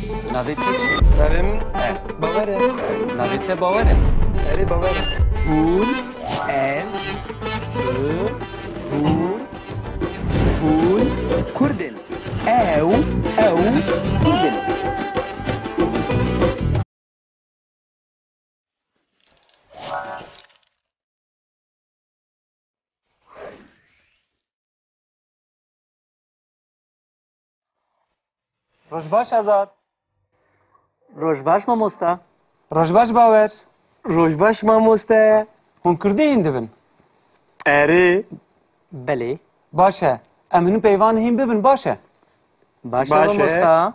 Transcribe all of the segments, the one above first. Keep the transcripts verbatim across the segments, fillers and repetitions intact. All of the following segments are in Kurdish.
Navê te çi? Navê min E. Bawer e. Navê te Bawer e. Erê, Bawer e. Hûn, ez, tu, hûn, hûn Kurd in. Ew, ew Kurd in. Roj baş Azad. Roj baş mamosta. Roj baş Bawer. Roj baş mamoste. Hûn kurdî hîn dibin? Erê. Belê. Baş e. Em hin peyvan hîn bibin, baş e. Baş e. Baş e mamosta.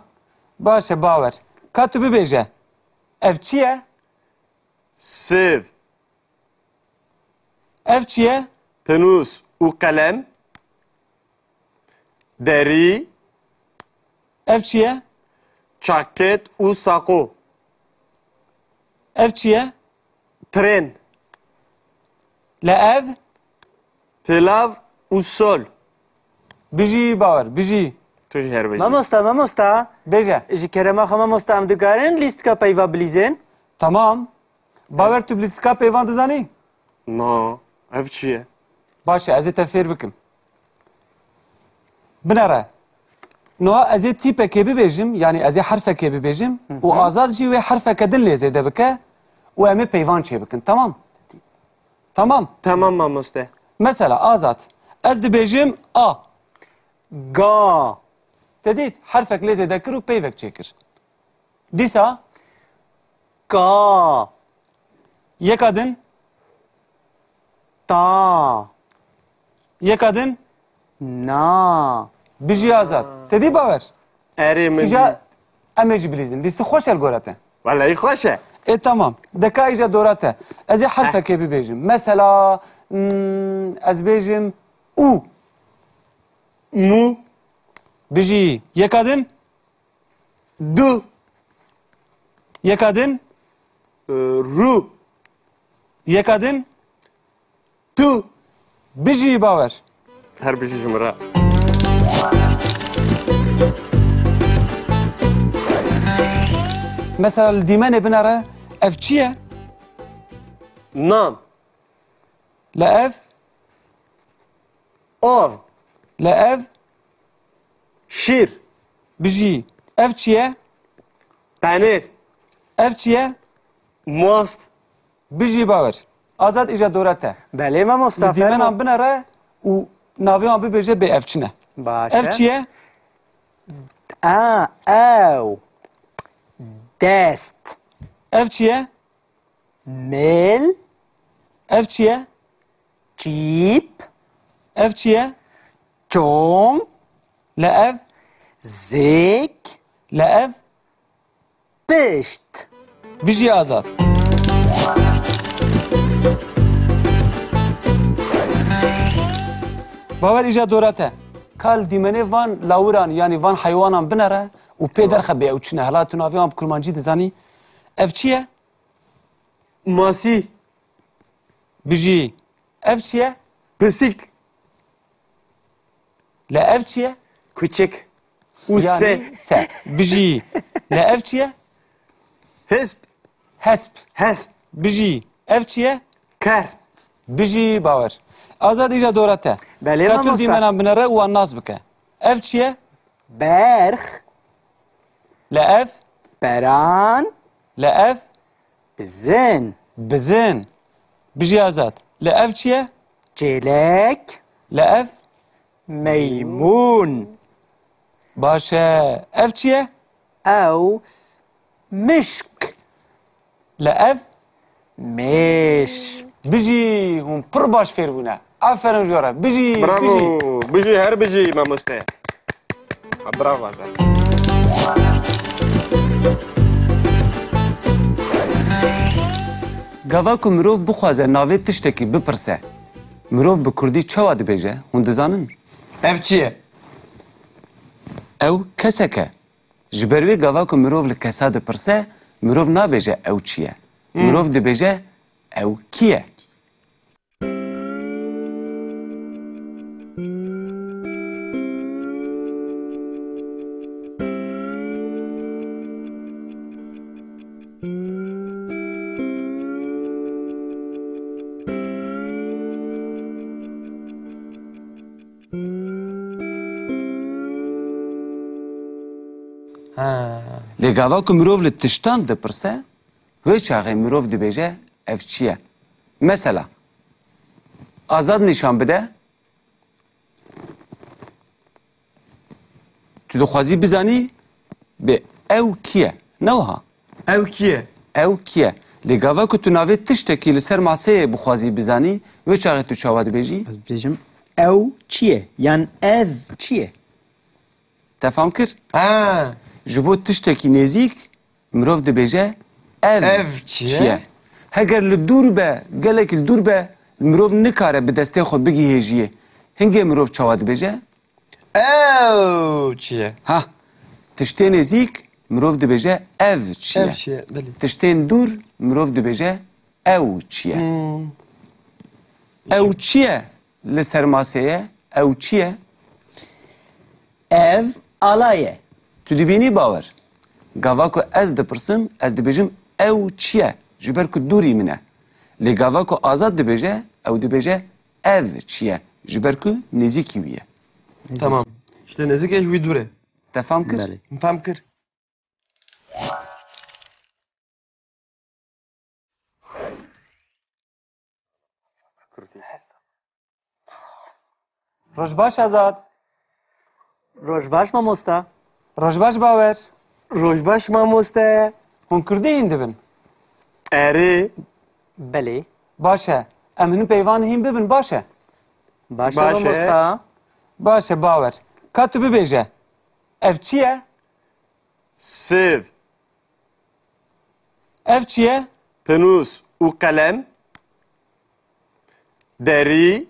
Baş e Bawer. Ka tu bibêje. Ev çi ye? Sêv. Ev çi ye? Pênûs û qelem. Derî. Ev çi ye? Çaket û saqo. Ev çi ye? Tren. Le ev? Pilav û sol. Bijî Bawer, bijî. Tu jî her bijî. Mamosta, mamosta. Bêje. Ji kerema xwe mamosta, em dikarin lîstika peyva bilîzin? Tamam. Bawer, tu bi lîstika peyvan dizanî? Na, ev çi ye? Baş e, ez ê te fêr bikim. Binere. Niha ez ê tîpekê bibêjim, yanî ez ê herfekê bibêjim û Azad jî wê herfeke din lê zêde bike û em ê peyvan çêbikin. Tamam? Tamam. Tamam mamoste. Mesela Azad, ez dibêjim A. Ga. Te dît, herfek lê zêde kir û peyvek çêkir. Dîsa? Ka. Yeka din? Ta. Yeka din? Na. Bijî Azad. Te dî Bawer? Erê min Îja dî. Em ê jî bilîzin. Lîsti xweş e li gora te? Welehî xweş e. Ê, tamam. De ka îja dora te. Ez ê herfekê bibêjim. Mesela, hmm, ez bêjim û. Mû. Bijî. Yeka din? Du. Yeka din? Ee, ru. Yeka din? Tu. Bijî Bawer. Her bijî ji min re. Mesela li dîmenê binere, ev çi ye? Nan. Le ev? Av. Le ev? Şîr. Bijî. Ev çi ye? Penêr. Ev çi ye? Mast. Bijî Bawer. Azad, îja dora te. Belê mamosta, fermo. Li dîmenan binere û navê wan bibêje bê ev çi ne. Baş e. Ev çi ye? A, ew. Dest. Ev çi ye? Mêl. Ev çi ye? Çîp. Ev çi ye? Çong. Le ev? Zêk. Le ev? Pişt. Bijî Azad. Bawer, îja dora te. Ka li dîmenê van lawiran, yanî van heywanan binere û pê derxe bê ew çi ne. Hela tu navê wan bi kurmancî dizanî. Ev çi ye? Masî. Bijî. Ev çi ye? Pisîk. Le ev çi ye? Kuçik. Û se. Yanî se. Bijî. Le ev çi ye? Hesp. Hesp. Hesp. Bijî. Ev çi ye? Ker. Bijî Bawer. Azad, îja dora te. Belê mamosta. Ka tu dîmenan binere û wan nas bike. Ev çi ye? Berx. Le ev? Peran. Le ev? Bizin. Bizin. Bijî Azad. Le ev çi ye? Çêlek. Le ev? Meymûn. Baş e. Ev çi ye? Ew mişk. Le ev? Mêş. Bijî, hûn pir baş fêr bûne. Aferin ji we re. Bijî, Bravo. Bijî. Bijî, her bijî mamoste. Ha, bravo Azad. Gava ku mirov bixwaze navê tiştekî bipirse, mirov bi kurdî çawa dibêje? Hûn dizanin? Ev çi ye? Ew kesek e. Ji ber wê gava ku mirov li kesa dipirse, mirov nabêje ew çi ye? Hmm. Mirov dibêje ew kî ye? Ha. Lê gava ku mirov li tiştan dipirse, wê çaxê mirov dibêje, ev çi ye? Mesela, Azad nîşan bide. Tu dixwazî bizanî, bê ew kî ye? Ne wiha? Ew kî ye? Ew kî ye? Lê gava ku tu navê tiştekî li ser maseyê bixwazî bizanî, wê çaxê tu çawa dibêjî? Ez dibêjim, ew çi ye? Yan ev çi ye? Te fam kir? Ha. Ji bo tiştekî nêzîk, mirov dibêje, ev Ev çi çi ye? ye? Heger li dûr be, gelek li dûr be, mirov nikare bi destê xwe bigihêjiyê. Hingê mirov çawa dibêje? Ew çi ye? Ha, tiştê nêzîk, mirov dibêje, ev çi ye? Ev çi ye? Belê. Tiştên dûr, mirov dibêje, ew çi ye? Hmm. Ew çi ye? Li ser masê ye. Ew çi ye? Ev ala ye. Tu dibînî Bawer? Gava ku ez dipirsim, ez dibêjim, ew çi ye? Ji ber ku dûrî min e. Lê gava ku Azad dibêje, ew dibêje, ev çi ye? Ji ber ku nêzîkî wî ye. Tamam. Îşte nêzîk e, ji wî dûr e. Te fam kir? Belê. Min fam kir. Roj baş Azad. Roj baş mamosta. Roj baş Bawer. Roj baş mamoste. Hûn kurdî hîn dibin? Erê. Belê. Baş e. Em hin peyvan hîn bibin, baş e. Baş e Baş e. mamosta. Baş e Bawer. Ka tu bibêje. Ev çi ye? Sêv. Ev çi ye? Pinûs û qelem. Derî.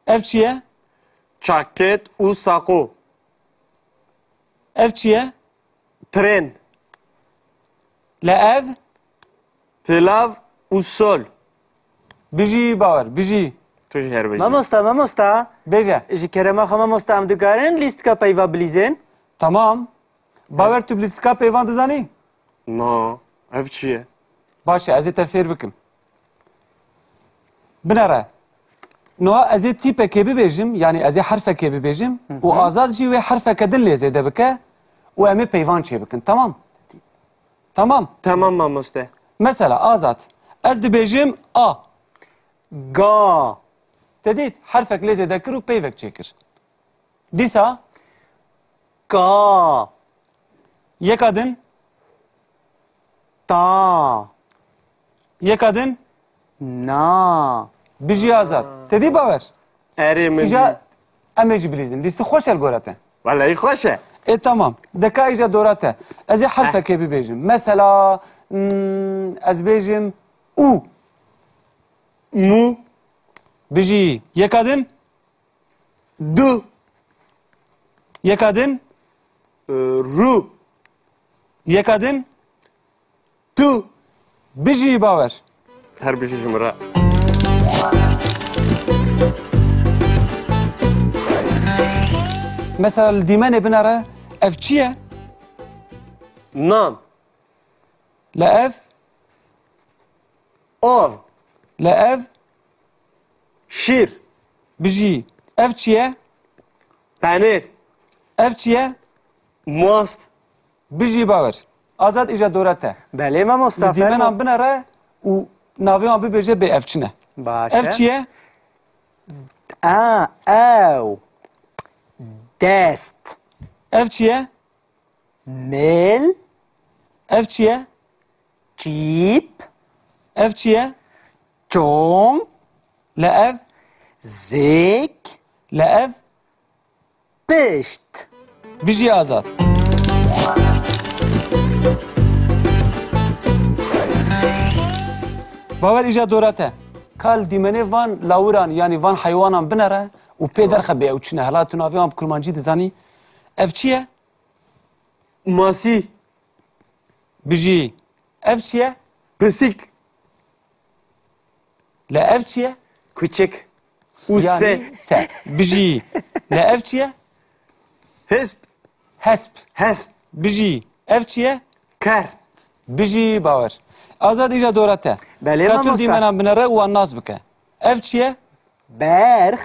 Ev çi ye? Çaket û saqo. Ev çi ye? Tren. Le ev? Pilav û sol. Bijî Bawer, bijî. Tu jî her bijî. Mamosta, mamosta. Bêje. Ji kerema xwe mamosta, em dikarin lîstika peyva bilîzin? Tamam. Bawer, tu bi lîstika peyvan dizanî? Na, ev çi ye? Baş e, ez ê te fêr bikim. Binere. Niha ez ê tîpekê bibêjim, yanî ez ê herfekê bibêjim Hı hı. û Azad jî wê herfeke din lê zêde bike û em ê peyvan çêbikin. Tamam? Tamam. Tamam mamoste. Mesela Azad, ez dibêjim A. Ga. Te dît, herfek lê zêde kir û peyvek çêkir. Dîsa? Ka. Yeka din? Ta. Yeka din? Na. Bijî Azad. Te dî Bawer? Erê min Îja dî. Em ê jî bilîzin. Lîsti xweş e li gora te? Welehî xweş e. Ê tamam. Deka îja dora te. Ez ê herfekê bibêjim. Mesela, hmm, ez bêjim û. Mû. Bijî. Yeka din? Du. Yeka din? Ee, ru. Yeka din? Tu. Bijî Bawer. Her bijî ji min re. Mesela li dîmenê binere, ev çi ye? Nan. Le ev? Av. Le ev? Şîr. Bijî. Ev çi ye? Penêr. Ev çi ye? Mast. Bijî Bawer. Azad, îja dora te. Belê mamosta, Li dîmenan fermo. Binere û navê wan bibêje bê ev çi ne. Baş e. Ev çi ye? A, ew. Dest. Ev çi ye? Mêl. Ev çi ye? Çîp. Ev çi ye? Çong. Le ev? Zêk. Le ev? Pişt. Bijî Azad. Bawer, îja dora te. Ka li dîmenê van lawiran, yanî van heywanan binere û pê derxe bê ew çi ne. Hela tu navê wan bi kurmancî dizanî. Ev çi ye? Masî. Bijî. Ev çi ye? Pisîk. Le ev çi ye? Kuçik. Û Yanî se. se. Bijî. Le ev çi ye? Hesp. Hesp. Hesp. Bijî. Ev çi ye? Ker. Bijî Bawer. Azad, îja dora te. Belê Ka tu mamosta. dîmenan binere û wan nas bike. Ev çi ye? Berx.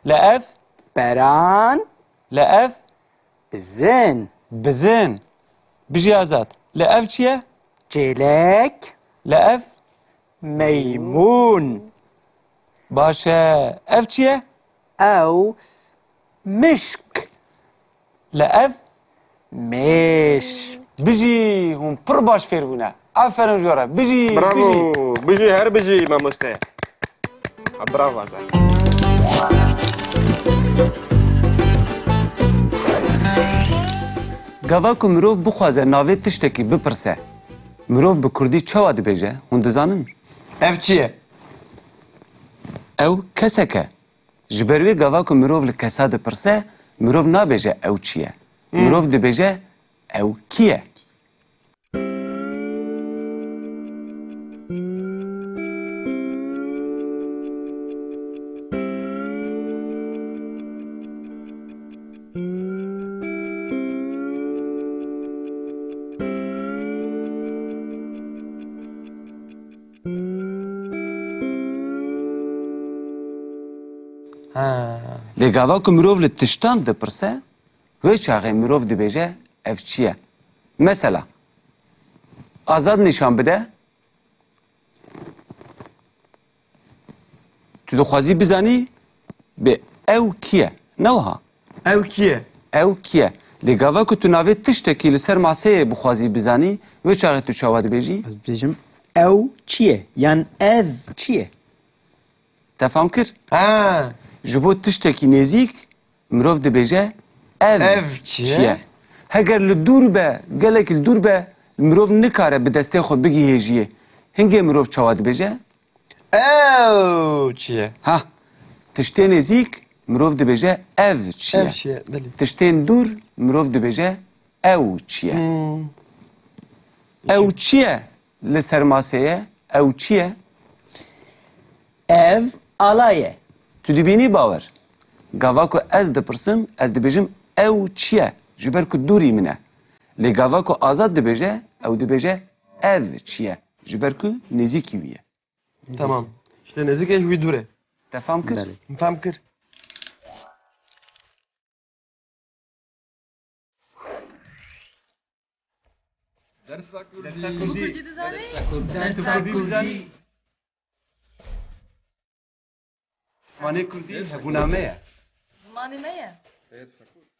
Le ev? Beran. Le ev? Bizin. Bizin. Bijî Azad. Li ev çi ye? Çêlek. Li ev? Meymûn. Baş e. Ev çi ye? Ew mişk. Li ev? Mêş. Bijî, hûn pir baş fêr bûne. Aferin ji we re. Bijî, Bravo. Bijî. Bijî, her bijî mamoste. Ha, bravo Azad. Gava ku mirov bixwaze navê tiştekî bipirse, mirov bi kurdî çawa dibêje? Hûn dizanin? Ev çi ye? Ew kesek e. Ji ber wê gava ku mirov li kesa dipirse, mirov nabêje ew çi ye. Hmm. Mirov dibêje ew kî ye? Ha. Lê gava ku mirov li tiştan dipirse, wê çaxê mirov dibêje, ev çi ye? Mesela, Azad nîşan bide, tu dixwazî bizanî, bê ew kî ye? Ne wiha? Ew kî ye? Ew kî ye? Lê gava ku tu navê tiştekî li ser maseyê bixwazî bizanî, wê çaxê tu çawa dibêjî? Ez dibêjim, ew çi ye? Yan ev çi ye? Te fam kir? Ha. Ji bo tiştekî nêzîk, mirov dibêje, ev Ev çi çi ye? ye? Heger li dûr be, gelek li dûr be, mirov nikare bi destê xwe bigihêjiyê. Hingê mirov çawa dibêje? Ew çi ye? Ha, tiştê nêzîk mirov dibêje ev çi ye? Ev çi ye? Belê. Tiştên dûr mirov dibêje ew çi ye? Hmm. Ew çi ye? Li ser masê ye. Ew çi ye? Ev ala ye. Tu dibînî Bawer? Gava ku ez dipirsim, ez dibêjim ew çi ye? Ji ber ku dûrî min e. Lê gava ku Azad dibêje, ew dibêje ev çi ye? Ji ber ku nêzîkî wî ye. Tamam. Îşte nêzîkê ji wî dûr e. Te fam kir? Belê. Min fam kir. Dersa Kurdî. Dersa Kurdî. Kurdî dizanî? Dersa Kurdî. Zimanê Kurdî hebûna me ye. Zimanê me ye. Dersa Kurdî.